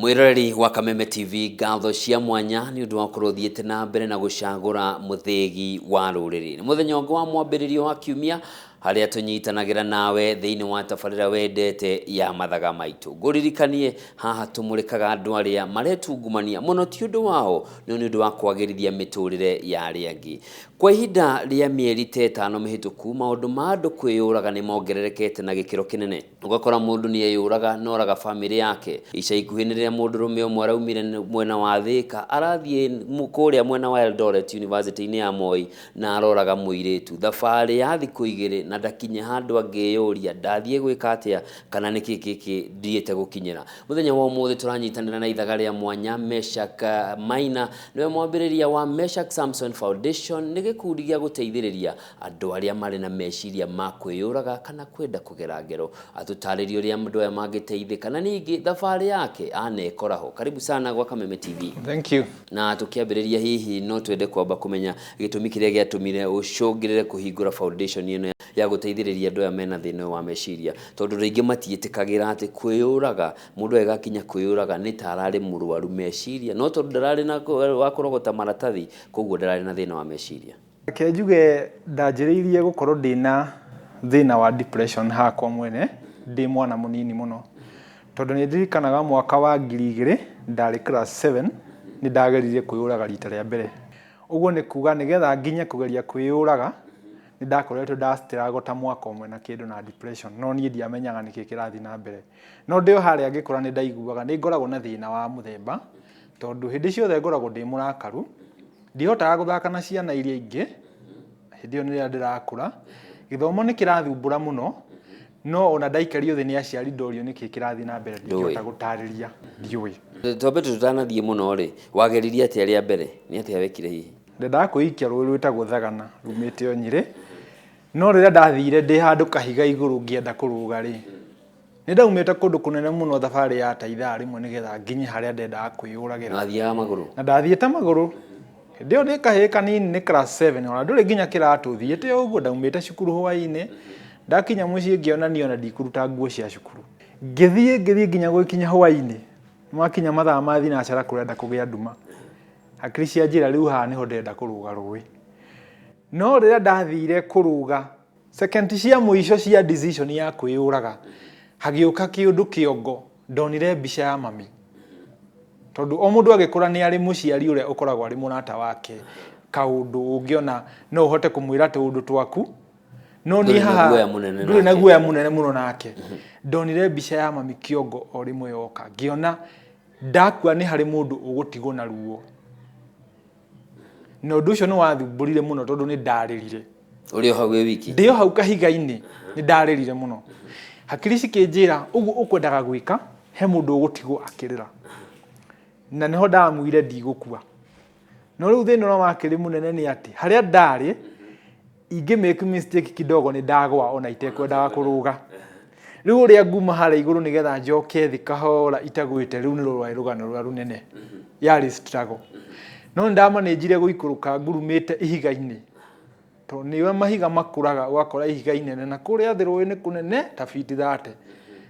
Mwĩroreri wa Kameme TV, ngatho cia mwanya nĩ ũndũ wa gũkorwo ũthiĩte na mbere na gũcagũra mũthĩgi wa rũrĩrĩ. Nĩ mũthenya ũngĩ wa mwambĩrĩrio wa kiumia harĩa tũnyitanagĩra nawe thĩinĩ wa tabarĩra wendete ya mathaga maitũ. Ngũririkanie haha tũmũrĩkaga andũ arĩa maretungumania mũno ti ũndũ wao no nĩ ũndũ wa kwagĩrithia mĩtũrĩre ya arĩa angĩ. Kwa ihinda rĩa mĩeri ta ĩtano mĩhĩtũku maũndũ ma andũ kwĩyũraga nĩ mongererekete na gĩkĩro kĩnene. Ũgakora mũndũ nĩ eyũraga na oraga famĩlĩ yake. Ica ikuhĩ nĩ rĩrĩa mũndũrũme ũmwe araumire mwena wa Thĩka arathiĩ kũrĩa mwena wa Eldoret University-inĩ ya Moi na aroraga mũirĩtu. Thabarĩ ya thikũ igĩrĩ na ndakinye handũ angĩyũria ndathiĩ gwĩka atĩa kana nĩkĩ gĩkĩ thiĩte gũkinyĩra. Mũthenya wa ũmũthĩ tũranyitanĩra na ithaga rĩa mwanya Meshack Maina nĩwe mwambĩrĩria wa Meshack Samson Foundation, nĩ gĩkundi gĩa gũteithĩrĩria andũ arĩa marĩ na meciria ma kwĩyũraga kana kwenda kũgera ngero. Atũtarĩrie ũrĩa andũ aya mangĩteithĩka na ningĩ thabarĩ yake anekora ho. Karibu sana gwa Kameme TV. Thank you. Na tũkĩambĩrĩria hihi no twende kwamba kũmenya gĩtũmi kĩrĩa gĩatũmire ũcũngĩrĩre kũhingũra foundation ĩno ya gũteithĩrĩria andũ aya mena thĩna ũyũ wa meciria, tondũ rĩngĩ matiĩtĩkagĩra atĩ kwĩyũraga, mũndũ agĩgakinya kwĩyũraga nĩ ta ararĩ mũrwaru meciria, no tondũ ndararĩ na wa kũrogota maratathi, koguo ndararĩ na thĩna wa meciria. Reke njuge ndanjĩrĩirie gũkorwo ndĩna thĩna wa depression hakwa mwene ndĩ mwana mũnini mũno, tondũ nĩ ndirikanaga mwaka wa 2000 ndarĩ class 7 nĩ ndageririe kwĩyũraga rita rĩa mbere. Ũguo nĩ kuga nĩgetha nginye kũgeria kwĩyũraga nĩ ndakoretwo nda struggle ta mwaka ũmwe na kĩndũ na depression, no niĩ ndiamenyaga nĩkĩ kĩrathiĩ na mbere. No ndĩ o harĩa ngĩkũra nĩ ndaiguaga nĩ ngoragwo na thĩna wa mũthemba, tondũ hĩndĩ ciothe ngoragwo ndĩ mũrakaru. Ndihotaga gũthaka na ciana iria ingĩ, hĩndĩ ĩyo nĩrĩo ndĩrakũra. Gĩthomo nĩ kĩrathumbũra mũno, no ona ndaikario thĩ nĩ aciari ndorio nĩkĩ kĩrathiĩ na mbere ndingĩhota gũtarĩria, ndiũĩ. Twambe tũtanathiĩ mũno rĩ, wageririe atĩa rĩa mbere? Nĩ atĩa wekire hihi? Ndendaga kwĩikia rũĩ rwĩtagwo Thagana rumĩte o Nyĩrĩ, no rĩrĩa ndathire ndĩ handũ kahiga igũrũ ngĩenda kũrũga rĩ, Nĩ ndaumĩte kũndũ kũnene mũno thabarĩ ya ta ithaa rĩmwe nĩgetha nginye harĩa ndendaga kwĩyũragĩra. Wathiaga magũrũ? Na ndathiĩte magũrũ. Hĩndĩ ĩyo ndĩ kahĩĩ kanini nĩ class 7 ona ndũrĩ nginya kĩratũ thiĩte o ũguo ndaumĩte cukuru hwainĩ. Ndakinya mũciĩ ngĩona niĩ ona ndikũruta nguo cia cukuru. Ngĩthiĩ ngĩthiĩ nginya gũgĩkinya hwainĩ, mwakinya mathaa ma thinacara kũrenda kũgĩa nduma. Hakiri cianjĩra rĩu haha nĩho ndĩrenda kũrũga rũĩ. No rĩrĩa ndathire kũrũga Second cia mũico cia decision ya kwĩyũraga hagĩũka kĩũndũ kĩongo ndonire mbica ya mami tondũ o mũndũ agĩkũra nĩ arĩ mũciari ũrĩa ũkoragwo arĩ mũrata wake kaũndũ ũngĩona no ũhote kũmwĩra tũũndũ twaku no niĩ Ndũrĩ na haha guoya mũnene ndũrĩ na nake. guoya mũnene mũno nake. Ndonire mbica ya mami kĩongo o rĩmwe yoka ngĩona ndakua nĩ harĩ mũndũ ũgũtigwo na ruo. Na ũndũ ũcio nĩ wathumbũrire mũno tondũ nĩ ndarĩrire. Ũrĩ o hau wĩ wiki? Ndĩ o hau kahiga-inĩ nĩ ndarĩrire mũno. Hakiri cikĩnjĩra ũguo ũkwendaga gwĩka he mũndũ ũgũtigwo akĩrĩra. Na nĩho ndamuire ndigũkua. No rĩu thĩna ũrĩa wakĩrĩ mũnene nĩ atĩ harĩa ndarĩ ingĩ make mistake kidogo nĩ ndagwa ona itekwendaga kũrũga. Rĩu ũrĩa nguma harĩa igũrũ nĩgetha njoke thĩ kahora itagwĩte rĩu nĩruo rwarĩ rũgano rũrĩa rũnene. Yarĩ struggle. No nĩ ndamanĩnjire gũikũrũka ngurumĩte ihiga-inĩ. Tondũ nĩ ũrĩa mahiga makũraga ũgakora ihiga inene na kũrĩa thĩ rũĩ nĩ kũnene ta biti 30.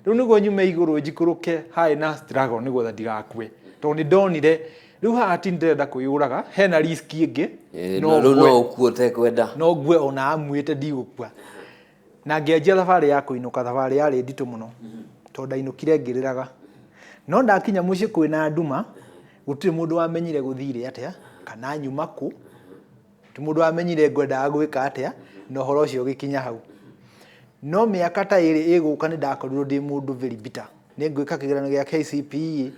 Rĩu nĩguo nyume igũrũ njikũrũke harĩ na struggle nĩgetha ndigakue. Tondũ nĩ ndonire rĩu haha ti ndĩrenda kwĩyũraga hena risk ĩngĩ no rĩu no ũkue ũtekwenda. No ngue ona amuĩte ndigũkua. Na ngĩanjia thabarĩ ya kũinũka, thabarĩ yarĩ nditũ mũno tondũ ndainũkire ngĩrĩraga. No ndakinya mũciĩ kwĩna nduma, gũtirĩ mũndũ wamenyire gũthire atĩa, kana nyuma kũ, gũtirĩ mũndũ wamenyire ngwendaga gwĩka atĩa, na ũhoro ũcio ũgĩkinya hau. No mĩaka ta ĩrĩ ĩgũka nĩ ndakorirwo ndĩ mũndũ very bitter. Nĩ ngwĩka kĩgeranio gĩa KCPE,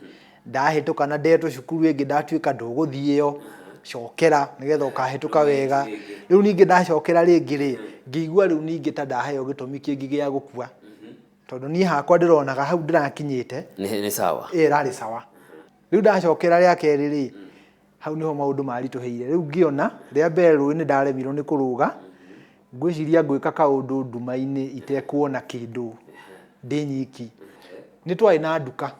ndahĩtũka na ndetwo cukuru ĩngĩ ndatuĩka ndũgũthiĩ ĩyo, cokera nĩgetha ũkahĩtũka wega. Rĩu ningĩ ndacokera rĩngĩ rĩ, ngĩigua rĩu ningĩ ta ndaheo gĩtũmi kĩngĩ gĩa gũkua. Tondũ niĩ hakwa ndĩronaga hau ndĩrakinyĩte, Nĩ sawa. Ĩĩ ĩrarĩ sawa. Rĩu ndacokera rĩa kerĩ rĩ, hau nĩho maũndũ maritũhĩire. Rĩu ngĩona, rĩa mbere rũĩ nĩ ndaremirwo nĩ kũrũga, ngwĩciria ngwĩka kaũndũ nduma-inĩ itekuona kĩndũ ndĩ nyiki. Nĩ twarĩ na nduka,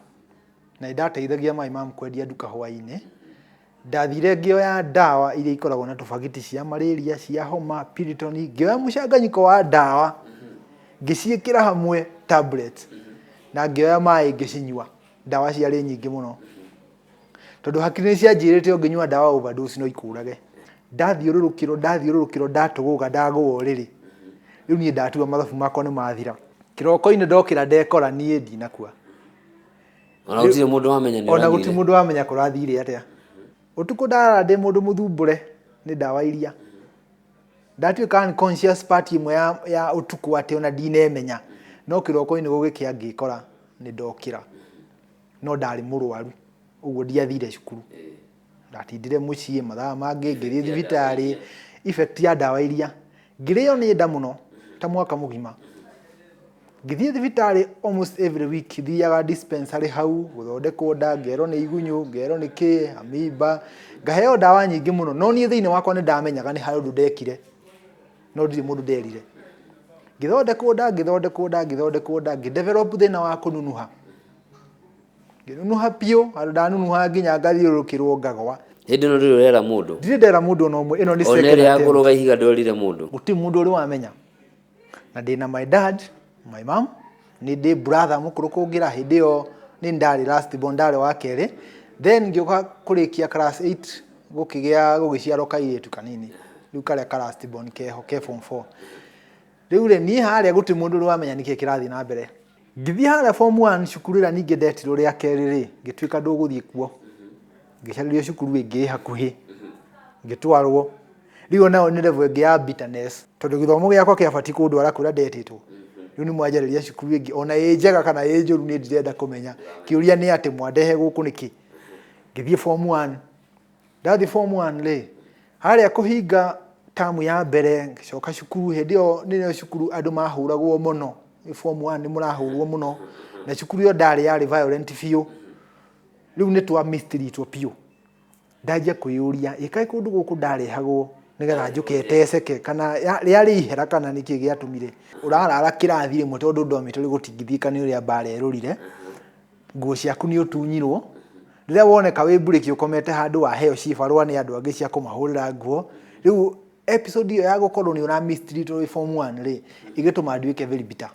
na nĩ ndateithagia my mum kwendia nduka hwainĩ. Ndathire ngĩoya ndawa iria ikoragwo na tũbagiti cia malaria, cia homa, Piriton, ngĩoya mũcanganyiko wa ndawa, ngĩciĩkĩra hamwe tablets, na ngĩoya maĩ ngĩcinyua. Ndawa ciarĩ nyingĩ mũno, tondũ hakiri nĩ cianjĩrĩte ũngĩnyua ndawa overdose no ikũrage. Ndathiũrũrũkĩrwo, ndathiũrũrũkĩrwo, ndatũgũga, ndagũa ũrĩrĩ. Rĩu niĩ ndatua mathabu makwa nĩ mathira. Kĩroko-inĩ ndokĩra ndekora niĩ ndinakua. Ona gũtirĩ mũndũ wamenya nĩ Ona gũtirĩ ũrathire. Mũndũ wamenya kũrathire atĩa. Ũtukũ ndarara ndĩ mũndũ mũthumbũre nĩ ndawa iria. Ndatuĩka unconscious part ĩmwe ya ũtukũ atĩ ona ndinemenya. No kĩroko-inĩ gũgĩkĩa ngĩkora nĩ ndokĩra. No ndarĩ mũrwaru, ũguo ndiathire cukuru. Ndatindire mũciĩ mathaa mangĩ ngĩthiĩ thibitarĩ, effect ya ndawa iria. Ngĩrĩo nĩ nda mũno ta mwaka mũgima. Ngĩthiĩ thibitarĩ almost every week, thiaga dispensary hau gũthondekwo nda, ngerwo nĩ igunyũ, ngerwo nĩ kĩ, amoeba, ngaheo ndawa nyingĩ mũno. No niĩ thĩinĩ wakwa nĩ ndamenyaga nĩ harĩ ũndũ ndekire, no ndirĩ mũndũ nderire. Ngĩthondekwo nda, ngĩthondekwo nda, ngĩthondekwo nda, ngĩ develop thĩna wa kũnunuha. Ngĩnunuha biũ, handũ ndanunuha nginya ngathiũrũrũkĩrwo ngagwa. Hĩndĩ ĩno ndũrĩ ũrera mũndũ? Ndirĩ ndera mũndũ ona ũmwe, ĩno nĩ Ona second ĩrĩa ya attempt. kũrũga ihiga ndwerire mũndũ? Gũtirĩ mũndũ ũrĩ wamenya. Na ndĩna my dad, my mom, nĩ ndĩ brother mũkũrũ kũngĩra. Hĩndĩ ĩyo nĩ ndarĩ last born, ndarĩ wa kerĩ. Then ngĩũka kũrĩkia class 8, gũkĩgĩa gũgĩciarwo kairĩtu kanini. Rĩu karĩa ka last born keho ke form 4. Rĩu rĩ, niĩ harĩa gũtirĩ mũndũ ũrĩ wamenya nĩkĩĩ kĩrathiĩ na mbere. Ngĩthiĩ harĩa form 1 cukuru ĩrĩa ningĩ ndetirwo rĩa kerĩ rĩ, ngĩtuĩka ndũgũthiĩ kuo. Ngĩcarĩrio cukuru ĩngĩ ĩ hakuhĩ, ngĩtwarwo. Rĩu onayo nĩ level ĩngĩ ya bitterness, tondũ gĩthomo gĩakwa kĩabatiĩ kũndwara kũrĩa ndetĩtwo. Rĩu nĩ mwanjarĩria cukuru ĩngĩ, ona ĩ njega kana ĩ njũru niĩ ndirenda kũmenya. Kĩũria nĩ atĩ mwandehe gũkũ nĩkĩ? Ngĩthiĩ form 1. Ndathiĩ form 1 rĩ, harĩa kũhinga tamu ya mbere, ngĩcoka cukuru. Hĩndĩ ĩyo nĩrĩo cukuru andũ mahũragwo mũno. Form 1 nĩ mũrahũrwo mũno. Na cukuru ĩyo ndarĩ yarĩ violent biũ. Rĩu nĩ twa mistreatwo biũ. Ndanjia kwĩyũria, ĩ kaĩ kũndũ gũkũ ndarehagwo nĩgetha njũke teceke, kana rĩarĩ ihera, kana nĩkĩ gĩatũmire? Ũrarara kĩrathi rĩmwe tondũ dormitory gũtingĩthiĩka nĩ ũrĩa mbara ĩrũrire. Nguo ciaku nĩ ũtunyirwo. Rĩrĩa woneka wĩ mburĩki ũkomete handũ, waheo cibarũa nĩ andũ angĩ cia kũmahũrĩra nguo. Rĩu episode ĩyo ya gũkorwo nĩ ũra mistreatwo wĩ form 1 rĩ, ĩgĩtũma nduĩke very bitter.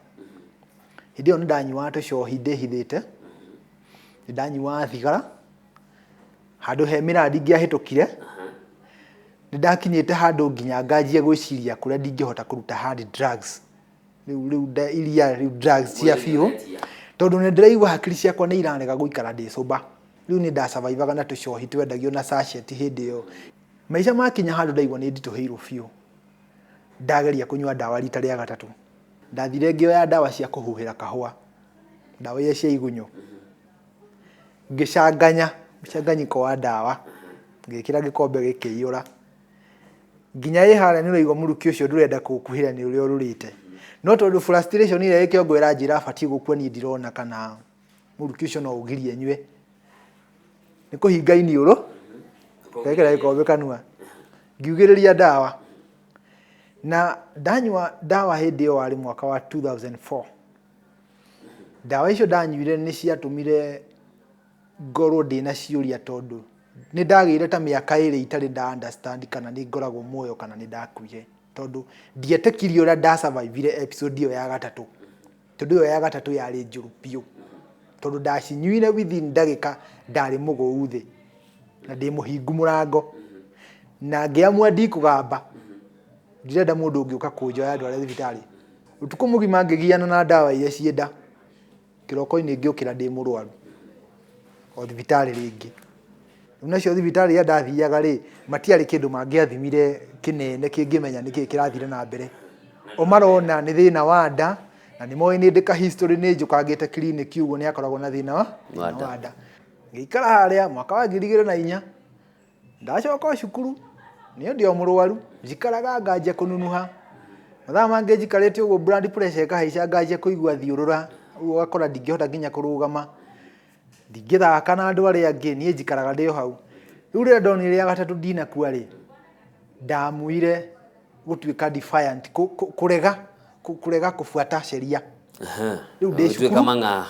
Hĩndĩ ĩyo nĩ ndanyuaga tũcohi ndĩhithĩte, nĩ ndanyuaga thigara, handũ he mĩrandi ingĩahĩtũkire. Nĩ ndakinyĩte handũ nginya nganjia gwĩciria kũrĩa ndingĩhota kũruta hard drugs. Rĩu iria rĩu drugs cia biũ, tondũ nĩ ndĩraigua hakiri ciakwa nĩ irarega gũikara ndĩ sober. Rĩu nĩ ndasurvivaga na tũcohi twendagio na sachet hĩndĩ ĩyo. Maica makinya handũ ndaigua nĩ nditũhĩirwo biũ. Ndageria kũnyua ndawa rita rĩa gatatũ. Ndathire ngĩoya ndawa cia kũhuhĩra kahũa, ndawa iria cia igunyũ. Ngĩcanganya mũcanganyiko wa ndawa, ngĩkĩra gĩkombe gĩkĩiyũra. Nginya ĩ harĩa nĩ ũraigua mũrukĩ ũcio ndũrenda kũũkuhĩra nĩ ũrĩa ũrũrĩte. No tondũ frustration ĩrĩa ĩ kĩongo ĩranjĩra batiĩ gũkua, niĩ ndirona kana mũrukĩ ũcio no ũgirie nyue. Nĩ kũhinga iniũrũ, ngekĩra gĩkombe kanua, ngiugĩrĩria ndawa. Na ndanyua ndawa hĩndĩ ĩyo warĩ mwaka wa 2004. Ndawa icio ndanyuire nĩ ciatũmire ngorwo ndĩna ciũria, tondũ nĩ ndagĩire ta mĩaka 2 itarĩ nda understand kana nĩ ngoragwo muoyo kana nĩ ndakuire, tondũ ndietĩkirie ũrĩa nda survive episode ĩyo ya gatatũ, tondũ ĩyo ya gatatũ yarĩ njũru biũ, tondũ ndacinyuire within ndagĩka ndarĩ mũgũu thĩ na ndĩ mũhingu mũrango, na ngĩamua ndikũgamba, ndirenda mũndũ ũngĩũka kũnjoya ndware thibitarĩ. Ũtukũ mũgima ngĩgiana na ndawa iria ciĩ nda. Kĩroko-inĩ ngĩũkĩra ndĩ mũrwaru o thibitarĩ rĩngĩ. Rĩu nacio thibitarĩ iria ndathiaga rĩ, matiarĩ kĩndũ mangĩathimire kĩnene kĩngĩmenya nĩkĩ kĩrathire na mbere. O marona nĩ thĩna wa nda, na nĩ moĩ nĩ ndĩ ka history, nĩ njũkangĩte clinic, ũguo nĩ akoragwo na thĩna wa nda. Ngĩikara harĩa mwaka wa 2004, ndacoka o cukuru, niĩ ndĩ o mũrwaru, njikaraga nganjia kũnunuha. Mathaa mangĩ njikarĩte ũguo blood pressure ĩkahaica, nganjia kũigua thiũrũra, ũguo ũgakora ndingĩhota nginya kũrũgama, ndingĩthaka na andũ arĩa angĩ, niĩ njikaraga ndĩ o hau. Rĩu rĩrĩa ndonire rĩa gatatũ ndinakua rĩ, ndamuire gũtuĩka defiant, kũrega kũbuata sheria. Rĩu ndĩ Gũtuĩka cukuru mang'a.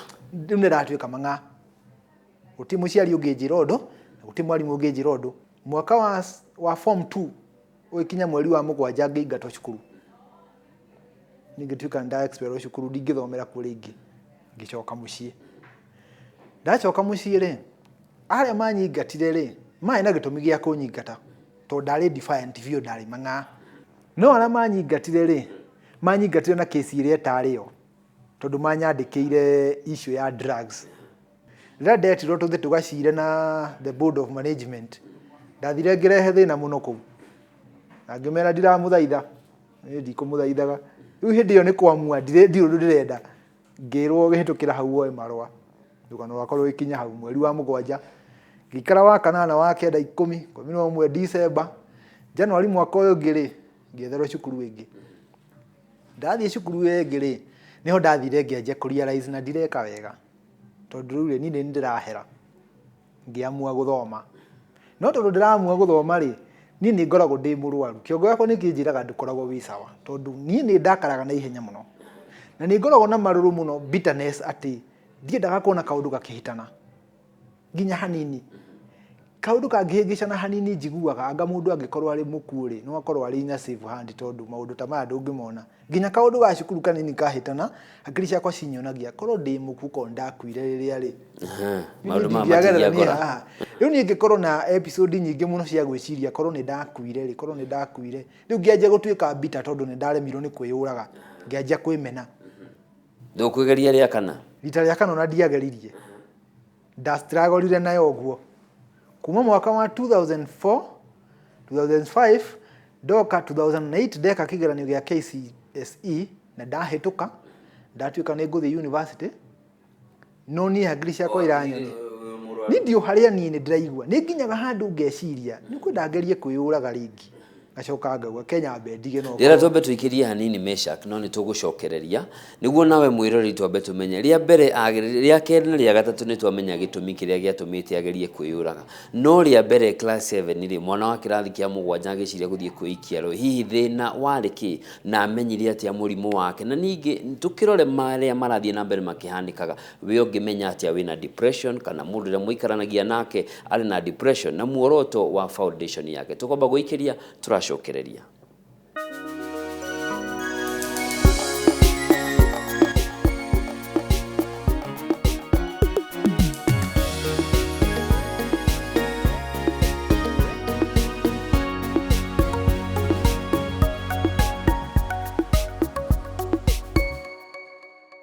Rĩu nĩ ndatuĩka mang'a. Gũtirĩ mũciari ũngĩnjĩra ũndũ, na gũtirĩ mwarimũ ũngĩnjĩra ũndũ. Mwaka wa form 2 ũgĩkinya mweri wa 7 ngĩingatwo cukuru. Niĩ ngĩtuĩka nĩ nda expel cukuru, ndingĩthomera kuo rĩngĩ. Ngĩcoka mũciĩ. Ndacoka mũciĩ rĩ, arĩa manyingatire rĩ, marĩ na gĩtũmi gĩa kũnyingata tondũ ndarĩ defiant biũ, ndarĩ mang'aa. No arĩa manyingatire rĩ, manyingatire na kesi ĩrĩa ĩtarĩ yo, tondũ manyandĩkĩire issue ya drugs. Rĩrĩa ndetirwo tũthiĩ tũgacire na the board of management, ndathire ngĩrehe thĩna mũno kũu, na ngĩmera ndiramũthaitha, niĩ ndikũmũthaithaga. Rĩu hĩndĩ ĩyo nĩ kwamua, ndirĩ ũndũ ndĩrenda. Ngĩrwo hĩtũkĩra hau woe marũa, rũgano rwakwa rũgĩkinya hau mweri wa 7, ngĩikara wa 8, wa 9, 10, 11 December, January mwaka ũyũ ũngĩ rĩ, ngĩetherwo cukuru ĩngĩ. Ndathiĩ cukuru ĩyo ĩngĩ rĩ, nĩho ndathire ngĩanjia kũ realize na ndireka wega, tondũ rĩu rĩ, niĩ nĩ ndĩrahera. Ngĩamua gũthoma. No tondũ ndĩramua gũthoma rĩ, niĩ nĩ ngoragwo ndĩ mũrwaru. Kĩongo gĩakwa nĩ kĩnjĩraga ndũkoragwo wĩ sawa, tondũ niĩ nĩ ndakaraga na ihenya mũno. Na nĩ ngoragwo na marũrũ mũno, bitterness, atĩ ndiendaga kuona kaũndũ gakĩhĩtana nginya hanini. Kaũndũ kangĩhĩngĩcana hanini, njiguaga anga mũndũ angĩkorwo arĩ mũkuũ rĩ, no akorwo arĩ in a safe hand, tondũ maũndũ ta maya ndũngĩmona. Nginya kaũndũ ga cukuru kanini kahĩtana, hakiri ciakwa cinyonagia korwo ndĩ mũkuũ, korwo ndakuire rĩrĩa rĩ, maũndũ maya ndingĩagerera niĩ matingĩakora. Haha rĩu niĩ ngĩkorwo na episode nyingĩ mũno cia gwĩciria korwo nĩ ndakuire rĩ, korwo nĩ ndakuire. Rĩu ngĩanjia gũtuĩka bitter, tondũ nĩ ndaremirwo nĩ kwĩyũraga, ngĩanjia kwĩmena. Ndũkwĩgeria rĩa kana? Rita rĩa kana ona ndiageririe, ndastragorire nayo ũguo kuma mwaka wa 2004, 2005, ndoka 2008 ndeka kĩgeranio gĩa KCSE na ndahĩtũka, ndatuĩka nĩ ngũthiĩ university. No niĩ hakiri ciakwa iranyonia niĩ ndio harĩa niĩ nĩ ndĩraigua nĩ nginyaga handũ ngeciria nĩ kwenda ngerie kwĩyũraga rĩngĩ, ngacoka ngauga Kenya mbe ndige no. Ndĩra twambe tũikĩrie hanini, Meshak, no nĩ tũgũcokereria nĩguo nawe mwĩroreri twambe tũmenye rĩa mbere rĩa kerĩ na rĩa gatatũ. Nĩ twamenya gĩtũmi kĩrĩa gĩatũmĩte agerie kwĩyũraga, no rĩa mbere, class 7 rĩ, mwana wa kĩrathi kĩa 7 agĩciria gũthiĩ kwĩikia rũĩ, hihi thĩna warĩ kĩ na amenyire atĩa mũrimũ wake? Na ningĩ tũkĩrore marĩa marathiĩ na mbere makĩhanĩkaga, we ũngĩmenya atĩa wĩna depression kana mũndũ ũrĩa mũikaranagia nake arĩ na depression, na muoroto wa foundation yake. Tũkwamba gwĩikĩria, tũracokereria.